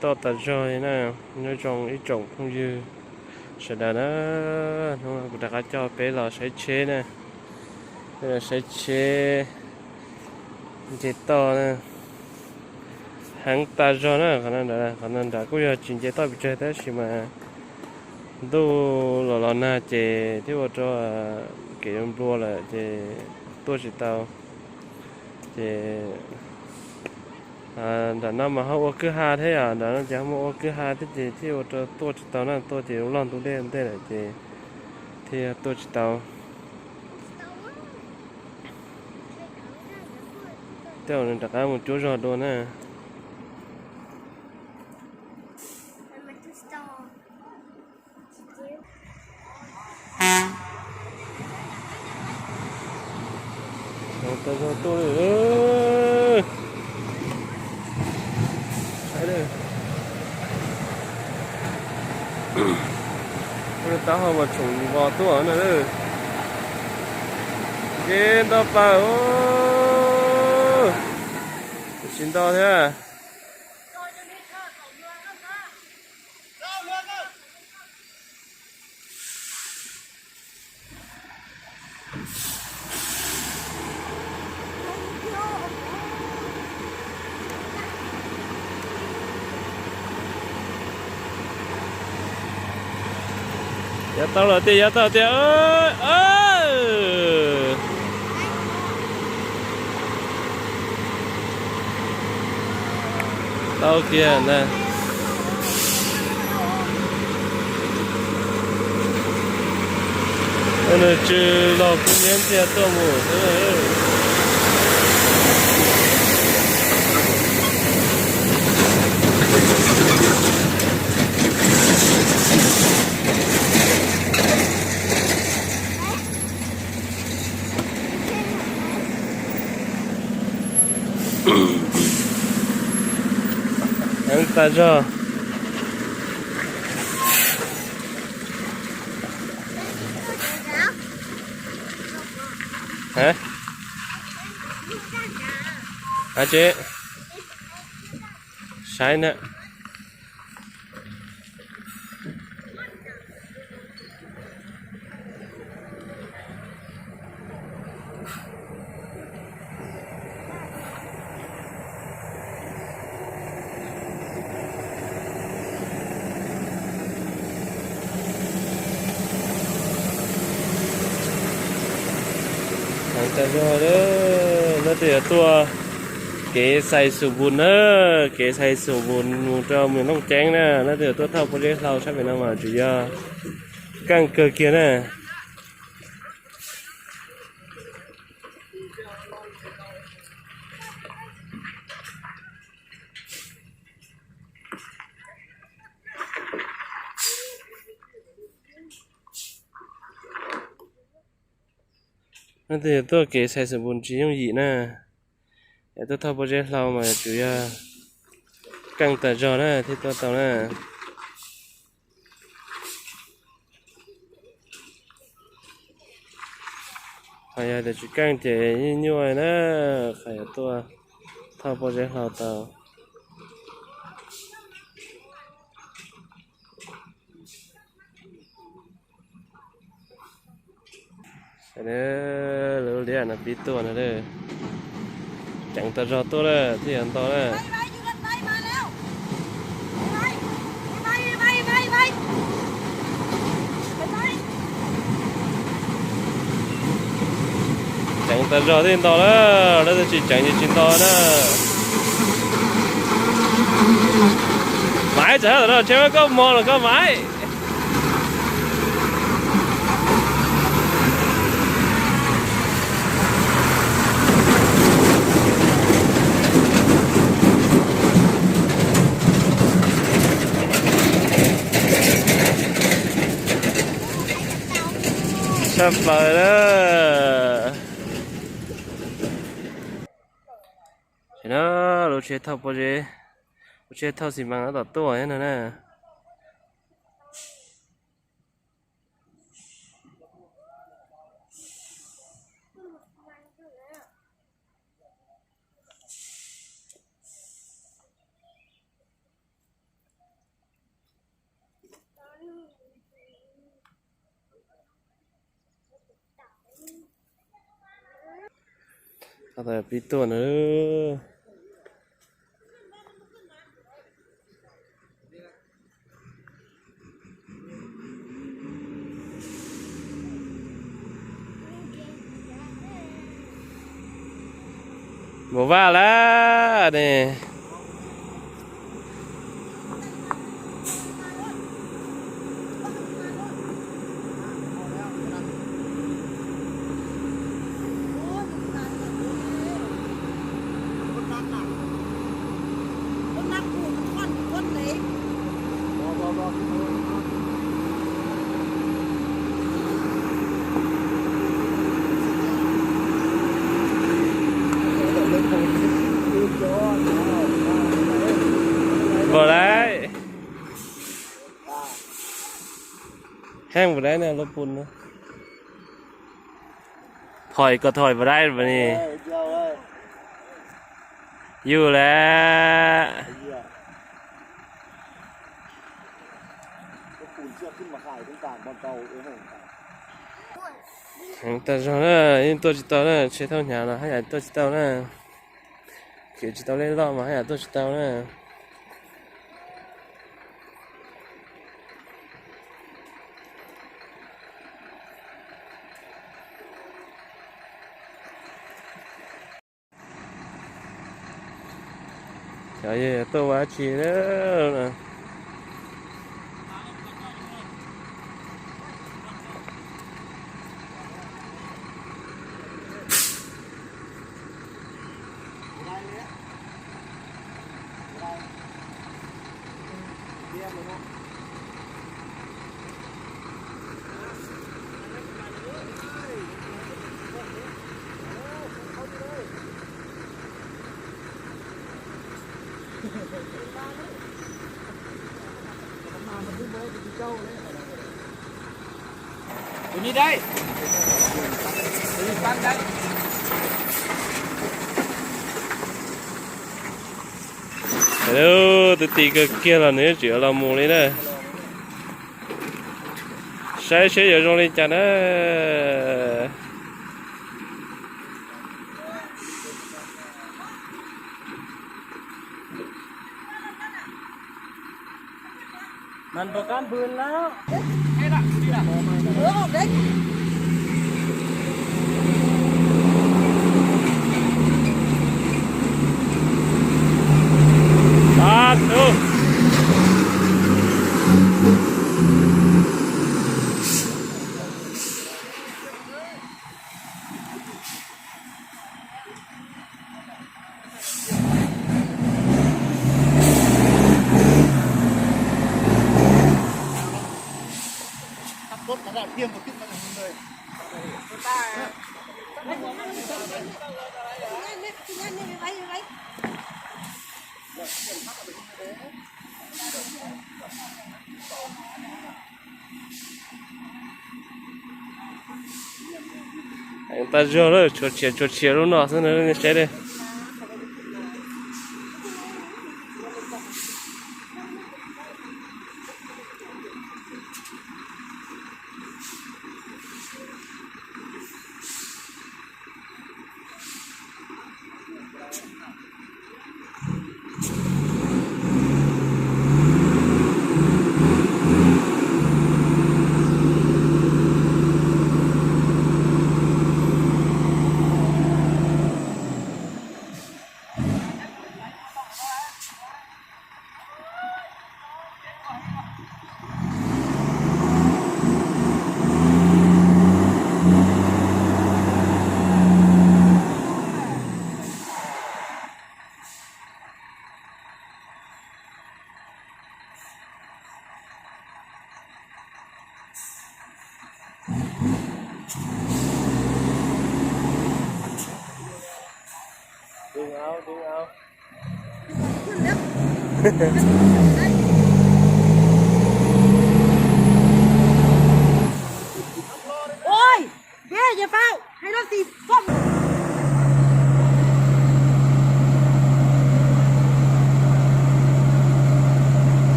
Toj tas zog li na, nyob zoo ib tsoom phooj ywg sawv daws na, hnub no kuv rov qab coj peb los saib tsheb na, peb los saib tsheb nce toj na, heev tas zog na, qhov no nrad, qhov no nrad kuj yog tsis nce toj pes tsawg tab sis mas ntuj los los nag ces thiaj ua rau kev nplua lawm ces tuaj tsis tau. Ces nram no mas ho ua kwj ha thiab yom, nram no ces ho muaj ua kwj ha thiab ces thiaj ua rau tuaj tsis tau na, tuaj ces loj ntu dej ntej lawm ces thiaj tuaj tsis tau. Tej zaum nws rov qab mus cuab zog dua na. Tau zog tuaj li. Saib, taub hau mas tsoom vos tuaj no. Nce nto plaws, tsis nto thiab. Yav tau los tiag, yav tau tiag. Tau kiag na. Nws tsw los kuv nyiam ntxiag tuaj mus xwb. Heev tas zog. Hais tsev, saib na. Heev tas zog, leej twg yuav tuaj kev Xais Xus Npus na, kev Xais Xus Npus mus rau Mes Looj Ceeb na, leej twg yuav tuaj thauj pob zeb hlau sab pem no mas tsuas yog keej kawg kiag na. Leej twg yuav tuaj kev Xais Xus Npus tsis yooj yim na, yuav tuaj thauj pob zeb hlau mas tsuas yog keej tas zog na thiaj tuaj tau na. Ho yog tias tsis keej ces yeej nyuaj na, qhov yuav tuaj thauj pob zeb hlau tau. Lub liab no pib tuaj no, ceev tas zog tuaj lawm thiaj yuav nto na. Ceev tas zog thiaj nto na, leej twg tsis ceev ces tsis nto na. Maiv, txawm hab tom no tsheb muab koj mog los koj Maiv. Sab plaws na. Tam no lub tsheb thauj pob zeb, lub tsheb thauj xi mas no tom tuaj no na. Pib tuaj na. Mus vaj lawm ne. Npaum dai, heev npaum dai na, lub pun na. Thoi koj thoi npaum dai mas ni. Yus lawm. Heev tas zog na, yeej tuaj tsis tau na, tsheb thauj hnyav los haj yam tuaj tsis tau na. Khiav tsis tau lej loj mas haj yam tuaj tsis tau na. Cov yog tuaj ua dab tsi na? Tus ni dai, tus ni pab dai. Hello, twb ti kawg kiag los nws tseem los mus li na. Saib seb yuav zoo li cas na. Heev tas zog lawm, tshuav tshiav tshuav tshiav lub no xwb na, nej saib dai.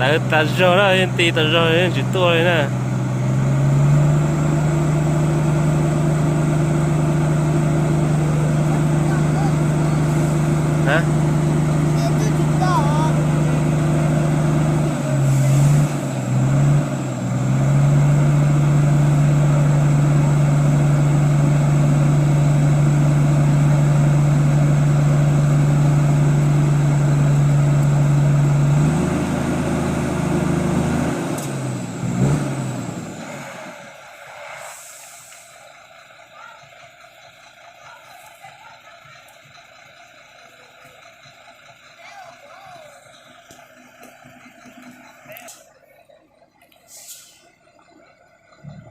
Tawv tas zog na, yeej ti tas zog yeej tsis tuaj li na.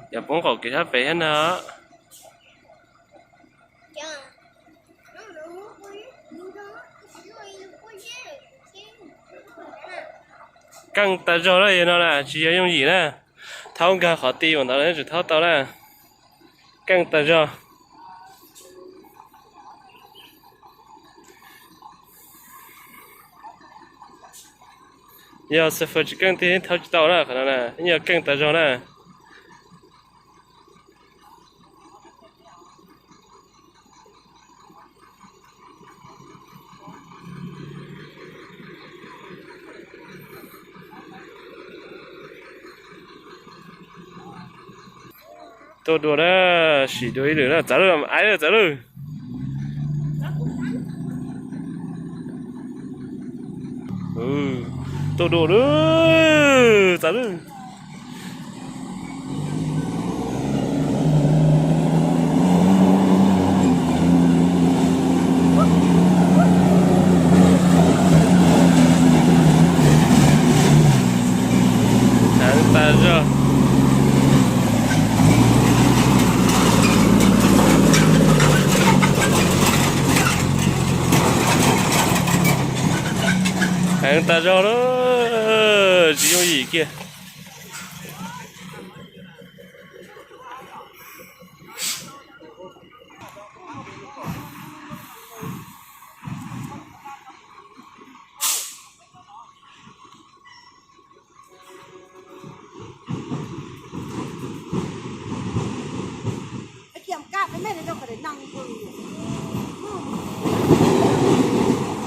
Yog poob qaum kev sab pem thiab no. Keej tag zog na, yog no na tsis yog yooj yim na. Thaub nkag qhov ti mus ntawd tseem thaub tau na. Keej tag zog. Yog xav fwm tsis keej tiag thaub tsis tau na, qhov no na yog keej tag zog na. Tuaj dua na, sim dua ib lwm na, txav lawm, aib lawm, txav lawm. Tuaj dua na, txav lawm. Heev tas zog. Heev tas zog lawm, tsis yooj yim kiag.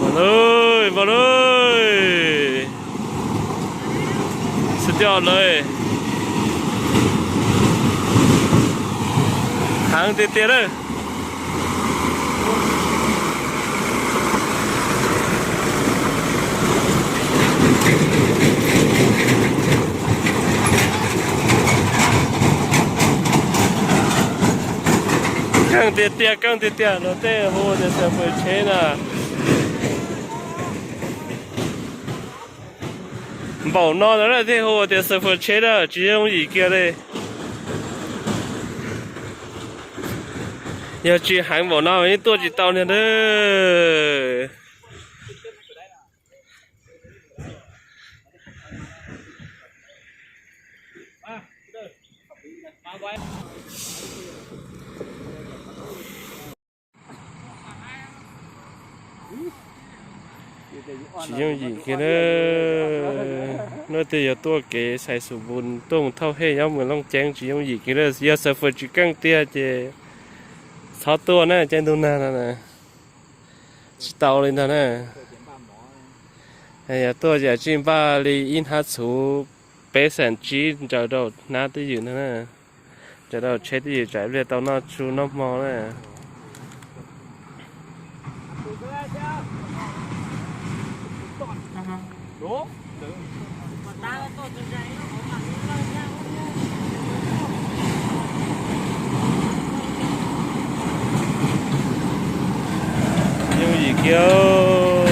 Npau lawm, npau lawm. Xwb tiag lawm. Heev tiag tiag lawm. Keej tiag tiag, keej tiag tiag, luag tej hu tias xav fwm tsheb na. Npaum no ntawd thiaj hu tias xav fwm tsheb na, tsis yooj yim kiag li. Yog tsis heev npaum no yeej tuaj tsis tau niag ntag. Tsis yooj yim kiag na. Leej twg yog tuaj kev Xais Xus Npus tuaj mus thauj Hej Yob mus Looj Ceeb tsis yooj yim kiag na. Yog xav fwm tsis keej tiag ces txhob tuaj na, caij ntuj nag no na. Tsis tau li ntag na. Yog tuaj ces tsij npaj li ib hnab txhuv peb xees tsib ntsawv rau hnab twj ywm ntag na. Ntsawv rau tsheb twj ywm tsam ib pliag tau noj su noj hmo na. Yooj yim kiag.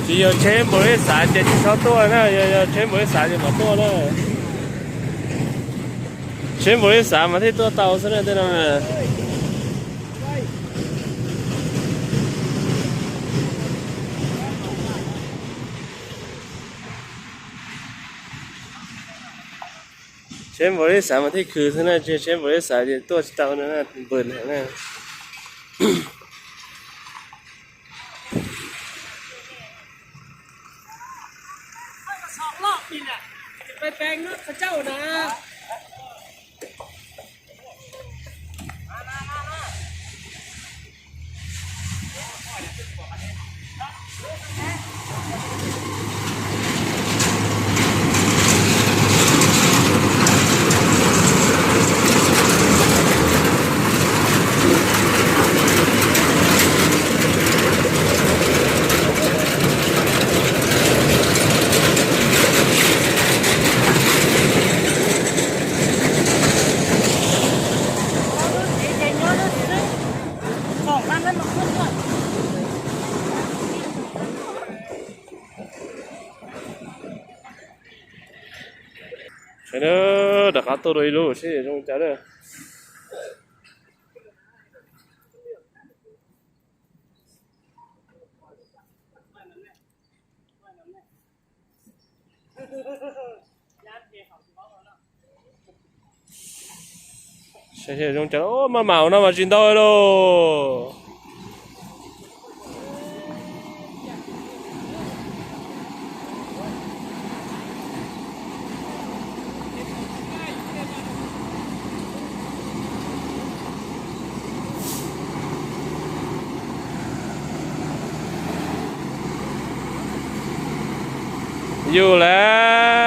Tsis yog tsheb npaum li xav ces tsis txhob tuaj na, yog yog tsheb npaum li xav ces mam tuaj na. Tsheb npaum li xav mas thiaj tuaj tau xwb na tej no. Tsheb npaum li xav mas thiaj khwv xwb na, tsis tsheb npaum li xav ces tuaj tsis tau no na, npws heev na. Saib na, rov qab tuaj dua ib lub seb zoo cas na. Saib zoo cas, maj mam no mas tsis ntau lauj. Yus lawm.